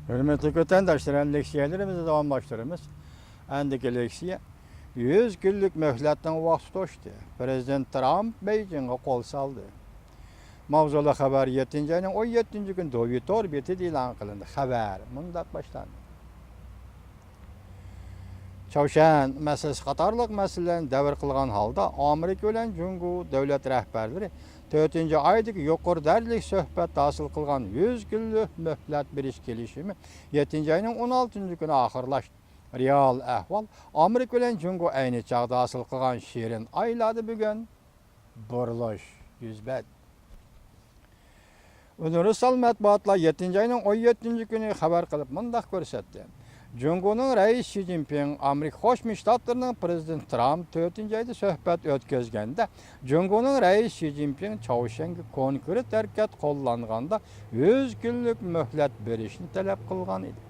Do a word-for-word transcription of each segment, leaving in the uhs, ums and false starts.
ھۆرمەتلىك ۋەتەنداشلار، ئەمدى لېكسىيەلىرىمىزنى داۋاملاشتۇرىمىز. ئەندىكى لېكسىيە، يۈز كۈنلۈك مۆھلەتنىڭ ۋاقتى توشتى. پىرېزىدېنت ترامپ بېيجىڭغا قول سالدى. ماۋزۇلۇق خەۋەر يەتتىنچى ئاينىڭ ئون يەتتىنچى كۈنى دوۋيۇ تور بېتىدە ئېلان قىلىندى. خەۋەر مۇنداق باشلاندى. چاۋشيەن مەسىلىسى قاتارلىق مەسىلىلەرنى دەۋر قىلغان ھالدا، ئامېرىكا بىلەن جۇڭگو دۆلەت رەھبەرلىرى تۆتىنچى ئايدىكى يۇقىرى دەرىجىلىك سۆھبەتتە ھاسىل قىلغان يۈز كۈنلۈك مۆھلەت بېرىش كېلىشىمى يەتتىنچى ئاينىڭ ئون ئالتىنچى كۈنى ئاخىرلاشتى. رېئال ئەھۋال، ئامېرىكا بىلەن جۇڭگو ئەينى چاغدا ھاسىل قىلغان شېرىن ئايلاردا بۈگۈن بۇرۇلۇش يۈز بەردى. ئۇنىۋېرسال مەتبۇئاتلار يەتتىنچى ئاينىڭ ئون يەتتىنچى كۈنى خەۋەر قىلىپ مۇنداق كۆرسەتتى: جۇڭگونىڭ رەئىسى شى جىنپىڭ ئامېرىكا قوشما شتاتلىرىنىڭ پىرېزىدېنتى ترامپ تۆتىنچى ئايدا سۆھبەت ئۆتكۈزگەندە، جۇڭگونىڭ رەئىسى شى جىنپىڭ چاۋشيەنگە كونكرېت ھەرىكەت قوللانغاندا يۈز كۈنلۈك مۆھلەت بېرىشنى تەلەپ قىلغان ئىدى.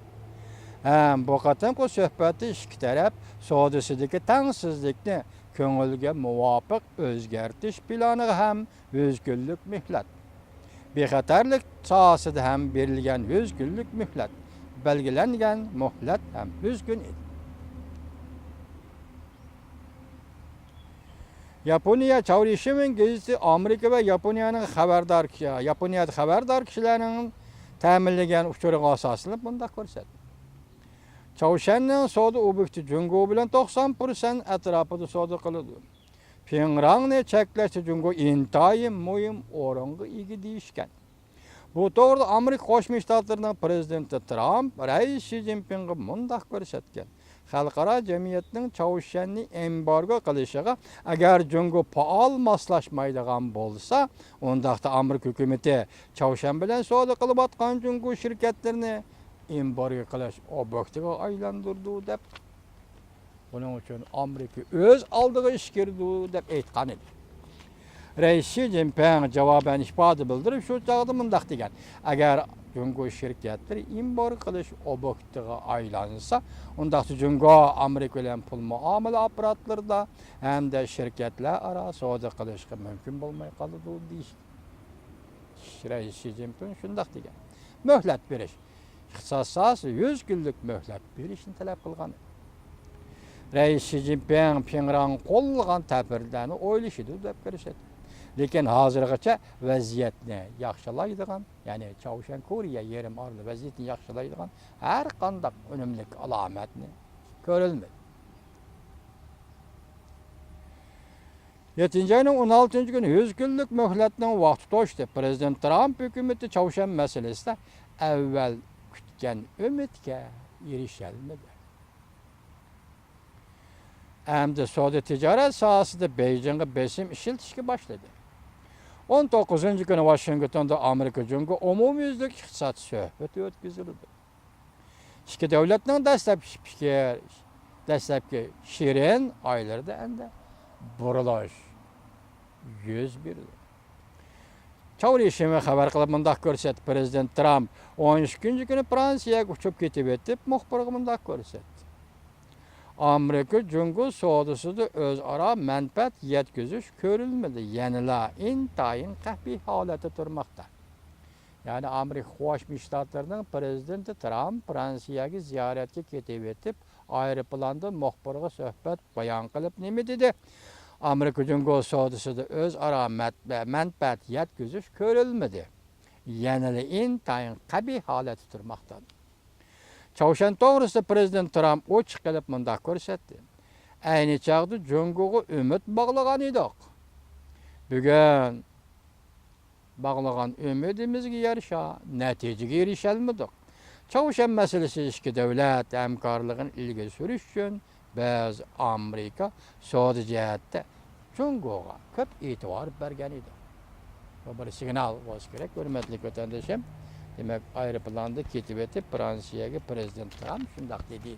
ھەم بۇ قېتىمقى سۆھبەتتە ئىككى تەرەپ سودىسىدىكى تەڭسىزلىكنى كۆڭۈلگە مۇۋاپىق ئۆزگەرتىش پىلانىغا ھەم يۈز كۈنلۈك مۆھلەت، بىخەتەرلىك ساھەسىدە ھەم بېرىلگەن يۈز كۈنلۈك مۆھلەت، بەلگىلەنگەن مۆھلەت ھەم يۈز كۈن ئىدى. ياپونىيە چاۋرىشىمىن گېزىتى ئامېرىكا ۋە ياپونىيەنىڭ خەۋەردار، ياپونىيەدە خەۋەردار كىشىلەرنىڭ تەمىنلىگەن ئۇچۇرىغا ئاساسلىنىپ مۇنداق كۆرسەتتى: چاۋشيەننىڭ سودا ئوبيېكتى جۇڭگو بىلەن توقسان پىرسەنت ئەتراپىدا سودا قىلىدۇ. پىڭراننى چەكلەشتە جۇڭگو ئىنتايىن مۇھىم ئورۇنغا ئىگە دېيىشكەن. بۇ توغرىدا ئامېرىكا قوشما شتاتلىرىنىڭ پىرېزىدېنتى ترامپ رەئىس شى جىنپىڭغا مۇنداق كۆرسەتكەن: خەلقئارا جەمئىيەتنىڭ چاۋشيەننى ئېمبارگو قىلىشىغا ئەگەر جۇڭگو پائال ماسلاشمايدىغان بولسا، ئۇنداقتا ئامېرىكا ھۆكۈمىتى چاۋشيەن بىلەن سودا قىلىۋاتقان جۇڭگو شىركەتلىرىنى ئېمبارگو قىلىش ئوبيېكتىغا ئايلاندۇرىدۇ دەپ، بۇنىڭ ئۈچۈن ئامېرىكا ئۆز ئالدىغا ئىچكىرىدۇ دەپ ئېيتقان ئىدى. رەئىس شى جىنپىڭ جاۋابەن ئىپادە بىلدۈرۈپ شۇ چاغدا مۇنداق دېگەن: ئەگەر جۇڭگو شىركەتلىرى ئېمبارگو قىلىش ئوبيېكتىغا ئايلانسا، ئۇنداقتا جۇڭگو ئامېرىكا بىلەن پۇل مۇئامىلە ئاپپاراتلىرىدا ھەمدە شىركەتلەر ئارا سودا قىلىشقا مۇمكىن بولماي قالىدۇ دېيىش. رەئىس شى جىنپىڭ شۇنداق دېگەن. مۆھلەت بېرىش، ئىقتىساد ساھەسى يۈز كۈنلۈك مۆھلەت بېرىشنى تەلەپ قىلغان. رەئىس شى جىنپىڭ پىڭران قوللىغان تەدبىرلەرنى ئويلىشىدۇ دەپ كۆرسەتتى. لېكىن ھازىرغىچە ۋەزىيەتنى ياخشىلايدىغان، يەنى چاۋشيەن كورېيە يېرىم ئارىلى ۋەزىيىتىنى ياخشىلايدىغان ھەر قانداق ئۈنۈملۈك ئالامەتنى كۆرۈلمىدى. يەتتىنچى ئاينىڭ ئون ئالتىنچى كۈنى يۈز كۈنلۈك مۆھلەتنىڭ ۋاقتى توشتى. پىرېزىدېنت ترامپ ھۆكۈمىتى چاۋشيەن مەسىلىسىدە ئەۋۋەل كۈتكەن ئۈمىدكە ئېرىشەلمىدى. ئەمدى سودا تىجارەت ساھەسىدە بېيجىڭغا بېسىم ئىشلىتىشكە باشلىدى. ئون توققۇزىنچى كۈنى ۋاشىنگتوندا ئامېرىكا جۇڭگو ئومۇميۈزلۈك ئىقتىساد سۆھبىتى ئۆتكۈزۈلىدۇ. ئىككى دۆلەتنىڭ دەسلەپكى پىكىر، دەسلەپكى شېرىن ئايلىرىدا ئەمدى بۇرۇلۇش يۈز بېرىدۇ. چاۋرىشىمى خەۋەر قىلىپ مۇنداق كۆرسەتتى: پىرېزىدېنت ترامپ ئون ئىككىنچى كۈنى فرانسىيەگە ئۇچۇپ كېتىۋېتىپ، مۇخبىرغا مۇنداق كۆرسەتتى: ئامېرىكا جۇڭگو سودىسىدا ئۆزئارا مەنپەئەت يەتكۈزۈش كۆرۈلمىدى، يەنىلا ئىنتايىن قەبىھ ھالەتتە تۇرماقتا. يەنى ئامېرىكا قوشما شتاتلىرىنىڭ پىرېزىدېنتى ترامپ فرانسىيەگە زىيارەتكە كېتىۋېتىپ، ئايروپىلاندىن مۇخبىرغا سۆھبەت بايان قىلىپ نېمە دېدى؟ ئامېرىكا جۇڭگو سودىسىدا ئۆزئارا مەت-، مەنپەئەت يەتكۈزۈش كۆرۈلمىدى. يەنىلا ئىنتايىن قەبىھ ھالەتتە تۇرماقتا. چاۋشيەن توغرىسىدا پىرېزىدېنت ترامپ ئوچۇق قىلىپ مۇنداق كۆرسەتتى: ئەينى چاغدا جۇڭگوغا ئۈمىد باغلىغان ئىدۇق. بۈگۈن باغلىغان ئۈمىدىمىزگە يارىشا نەتىجىگە ئېرىشەلمىدۇق. چاۋشيەن مەسىلىسى ئىككى دۆلەت ھەمكارلىقىنى ئىلگىرى سۈرۈش ئۈچۈن بىز ئامېرىكا سودا جەھەتتە جۇڭگوغا كۆپ ئېتىبار بەرگەن ئىدۇق. بۇ بىر سىگنال بولسا كېرەك، ھۆرمەتلىك ۋەتەندىشىم. دېمەك، ئايروپىلاندا كېتىۋېتىپ، فرانسىيەگە پىرېزىدېنت ترامپ شۇنداق دېدى.